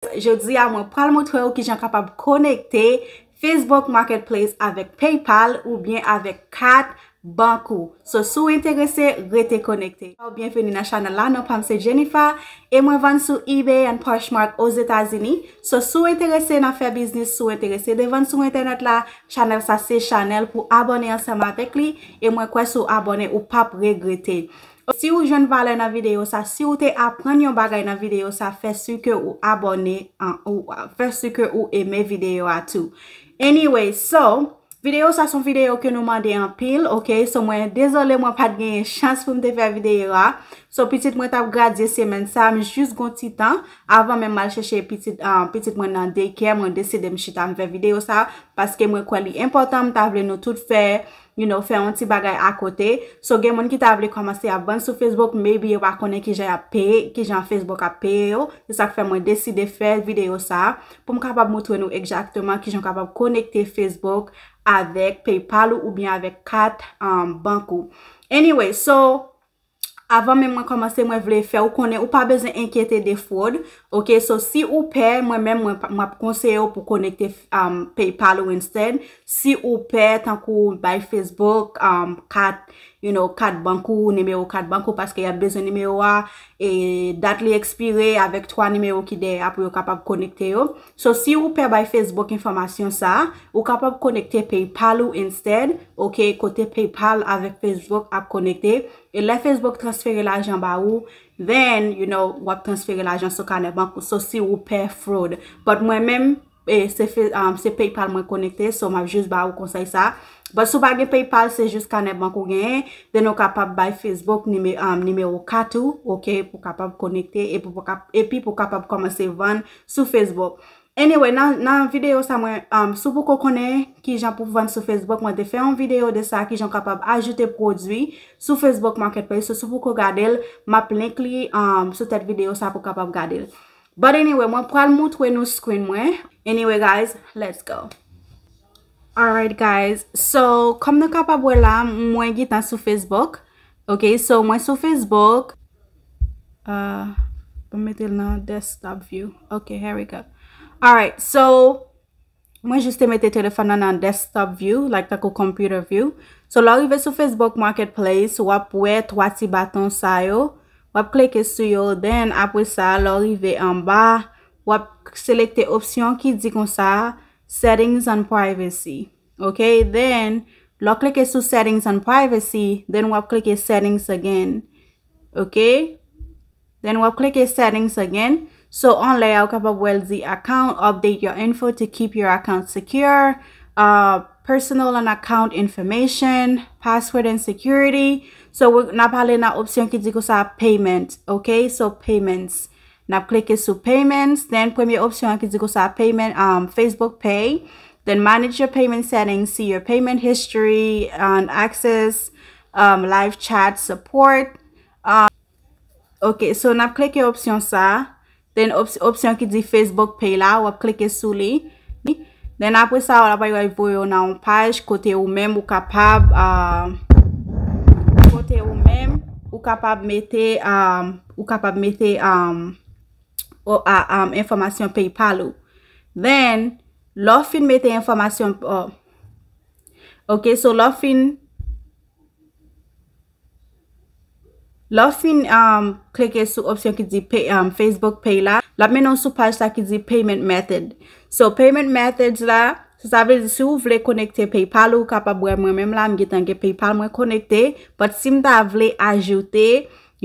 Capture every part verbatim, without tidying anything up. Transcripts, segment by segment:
Jodi a mwen pral montre w kijan w kapab konekte Facebook Marketplace avèk PayPal oubyen avèk kat bank ou. So, si w enterese, rete konekte. Byenveni nan chanèl la, non pa m se Jennifer, e mwen vann sou eBay and Poshmark Ozetazini. So, si w enterese nan fè biznis, si w enterese de vann sou entènèt la, chanèl sa se chanèl pou abòne ansanm avèk li, e mwen kwè si w abòne, ou p ap regrete. Si w jwenn valè nan videyo sa, si w te aprann yon bagay nan videyo sa, fè si ke ou abòne, an, ou, fè si ke ou eme videyo a tou. Anyway, so, videyo sa se yon videyo ke nou mande anpil, ok? So, mwen dezole, mwen pa t genyen chans pou m te fè videyo a. So, pitit mwen t ap gradye semèn sa, m jis gon ti tan, avan menm m al chèche pitit, ah, pitit mwen nan daycare, mwen deside m chita m fè videyo sa, paske mwen kwè li enpòtan, m ta vle nou tout fè, you know, fè yon ti bagay akote. So, gen moun ki ta vle kòmanse ap vann sou Facebook, maybe yo pa konnen kijan y ap peye, kijan Facebook ap peye yo. Se sa k fè mwen deside fè videyo sa, pou m kapab montre nou egzakteman kijan w kapab konekte Facebook avèk PayPal ou oubyen avèk kat, um, bank ou. Anyway, so, avan menm mwen kòmanse, mwen vle fè w konnen ou pa bezwen enkyete de fwod. Ok, so si ou pè, mwen menm, mwen, m ap konseye w pou konekte, um, PayPal ou instead. Si ou pè, tankou bay Facebook, um, kat, you know, kat bank ou, nimewo kat bank ou, paske y ap bezwen nimewo a, e dat li ekspire avèk twa nimewo ki dèyè a pou yo kapab konekte yo. So, si ou pè bay Facebook enfòmasyon sa, ou kapab konekte PayPal ou instead, ok, kote PayPal avèk Facebook ap konekte. E lè Facebook transfere lajan ba ou, then, you know, w ap transfere lajan sou kanè bank ou. So, si ou pè fraud. But mwen menm, e, se fe-, um, se PayPal mwen konekte, so m ap jis ba ou konsèy sa. But si w pa gen PayPal, se jis kanè bank ou genyen, then ou kapab bay Facebook nime-, um, nimewo kat ou, ok, pou kapab konekte, epi pou kap-, epi pou kapab kòmanse vann sou Facebook. Anyway, nan, nan videyo sa mwen, um, si w poko konnen kijan pou vann sou Facebook, mwen te fè yon videyo de sa, kijan w kapab ajoute pwodui sou Facebook Marketplace. So, si w poko gade l, m ap link li, um, sou tèt videyo sa pou w kapab gade l. But anyway, mwen pral montre nou screen mwen. Anyway, guys, let's go. Alright, guys. So, kòm nou kapab wè la, mwen gentan sou Facebook. Ok, so mwen sou Facebook. Uh, pou m mete l nan desktop view. Ok, here we go. Alright, so, mwen jis te mete telefòn nan nan desktop view, like, tankou computer view. So, lè w rive sou Facebook Marketplace, w ap wè twa ti baton sa yo. W ap klike sou yo, then apre sa, lè w rive anba, w ap selekte opsyon ki di konsa, Settings and Privacy. Ok, then, lè w klike sou Settings and Privacy, then w ap klike Settings again. Ok? Then w ap klike Settings again. So, anlè a, ou kapab wè l di account, update your info to keep your account secure, uh, personal and account information, password and security. So, w-, n ap ale nan opsyon ki di konsa payment. Ok? So, payments. N ap klike sou payments. Then, premye opsyon an ki di konsa payment, um, Facebook Pay. Then, manage your payment settings, see your payment history, and access, um, live chat support. Um, Ok, so n ap klike opsyon sa. Then ops-, opsyon ki di Facebook Pay la, w ap klike sou li. Then apre sa, w ap voye w nan yon paj kote ou menm ou kapab, ah, kote ou menm ou kapab mete, ah, ou kapab mete, ah, o-, ah, ah, enfòmasyon PayPal ou. Then, lè w fin mete enfòmasyon, oh, ok, so lè w fin Lè w fin, um, klike sou opsyon ki di pay, um, Facebook Pay la, l ap mennen w sou paj sa ki di payment method. So, payment methods la, so sa vle di si w vle konekte PayPal ou, ou kapab wè mwen menm la, m gentan gen PayPal mwen konekte, but si m ta vle ajoute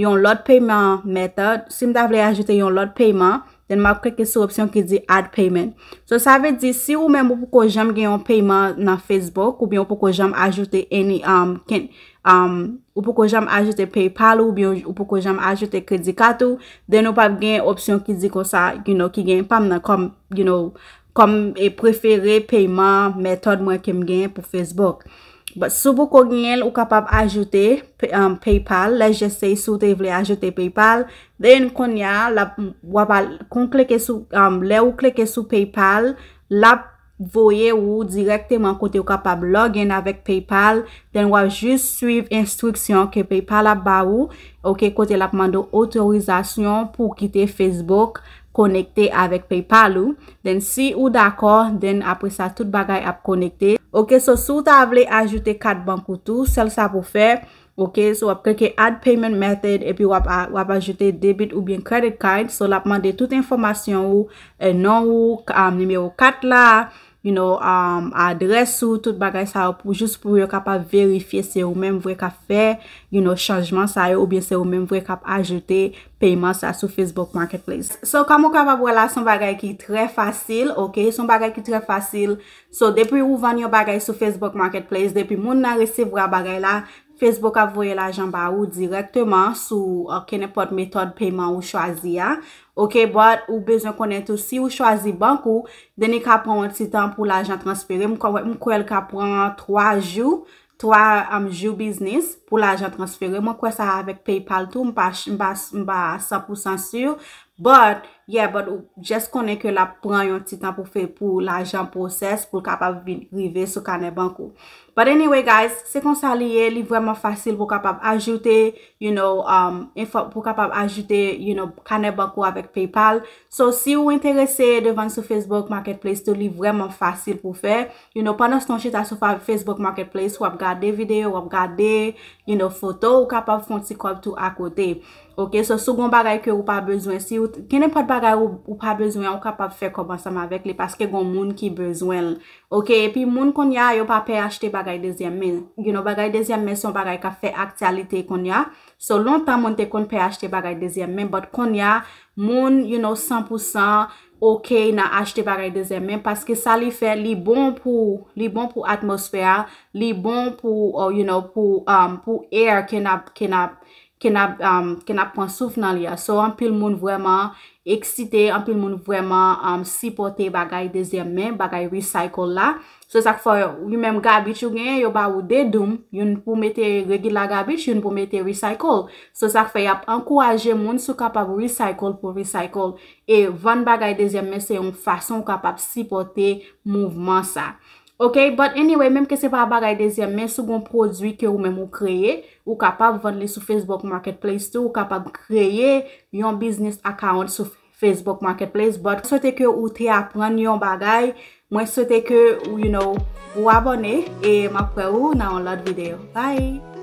yon lòt payment method, si m ta vle ajoute yon lòt payment, then m ap klike sou opsyon ki di add payment. So, sa vle di si ou menm ou poko janm gen yon payment nan Facebook, oubyen ou poko janm ajoute any, um, ken-, um, ou poko janm ajoute PayPal ou, oubyen ou poko janm ajoute kredi kat ou, then ou p ap gen opsyon ki di konsa, you know, ki gen pa m nan kòm, you know, kòm, e, prefere payment method mwen ke m genyen pou Facebook. But si w poko genyen l, ou kapab ajoute Pay-, um, PayPal, let's just say si w te vle ajoute PayPal, then kounye a, l ap, w ap al, kon klike sou, um, lè ou klike sou PayPal, l ap voye ou dirèkteman kote ou kapab log in avèk PayPal, then w ap jis swiv enstriksyon ke PayPal ap ba ou, ok, kote l ap mande w otorizasyon pou w kite Facebook, konekte avèk PayPal ou. Then si ou dakò, then apre sa tout bagay ap konekte. Ok, so si w ta vle ajoute kat bank ou tou, sèl sa pou fè, ok, so w ap klike add payment method epi w ap, w ap ajoute debit oubyen credit card. So l ap mande tout enfòmasyon ou, eh, non ou, um, nimewo kat la, you know, um, adrès ou, tout bagay sa yo pou, jis pou yo kapab verifye se ou menm vre k ap fè, you know, chanjman sa yo oubyen se ou menm vre k ap ajoute peyman sa sou Facebook Marketplace. So, kòm ou kapab wè la, se yon bagay ki trè fasil, ok? Se yon bagay ki trè fasil. So, depi ou vann yon bagay sou Facebook Marketplace, depi moun nan resevwa bagay la, Facebook ap voye lajan ba ou dirèkteman sou, ok, nenpòt metòd peyman ou chwazi a. Ok, but ou bezwen konnen tou si ou chwazi bank ou, then li ka pran yon ti tan pou lajan transfere. M kwè, m kwè l ka pran twa jou, twa, um, jou biznis pou lajan transfere. Mwen kwè sa avèk PayPal tou, m pa, m pa, m pa san pou san si. But, yeah, but ou just konnen ke l ap pran yon ti tan pou fè, pou lajan pwosès, pou l kapab vin rive sou kanè bank ou. But anyway, guys, se konsa li ye, li vrèman fasil pou kapab ajoute, you know, um, enfo-, pou kapab ajoute, you know, kanè bank ou avèk PayPal. So, si ou enterese de vann sou Facebook Marketplace tou, li vrèman fasil pou fè. You know, pandan se tan w chita sou fa-, Facebook Marketplace, w ap gade videyo, w ap gade, you know, foto, ou kapab fè yon ti kòb tou akote. Ok, so si w gen yon bagay ke ou pa bezwen, si ou, gen nenpòt bagay ou, ou pa bezwen, ou kapab fè kòb ansanm avèk li paske gen moun ki bezwen l. Ok, epi moun kounye a, yo pa pè achte bagay dezyèm men. You know, bagay dezyèm men se yon bagay k ap fè aktyalite kounye a. So, lontan moun te konn pè achte bagay dezyèm men, but kounye a, moun, you know, san pou san ok nan achte bagay dezyèm men, paske sa li fè, li bon pou, li bon pou atmosfè a, li bon pou, uh, you know, pou, um, pou air ke n ap, ke n ap, ke n ap, um, ke n ap pran souf nan li a. So, anpil moun vrèman eksite, anpil moun vrèman, um, sipòte bagay dezyèm men, bagay recycle la. So, sa k fè, ou menm garbage ou genyen, yo ba ou de doum, youn pou mete regular garbage, youn pou mete recycle. So, sa k fè y ap ankouraje moun si w kapab recycle pou recycle. E vann bagay dezyèm men se yon fason ou kapab sipòte mouvman sa. Ok, but anyway, menm ke se pa bagay dezyèm men, si w gen yon pwodui ke ou menm ou kreye, ou kapab vann li sou Facebook Marketplace tou, ou kapab kreye yon business account sou Facebook Marketplace, but mwen swete ke ou te aprann yon bagay, mwen swete ke, you know, ou abòne, e m ap wè ou nan yon lòt videyo. Bye!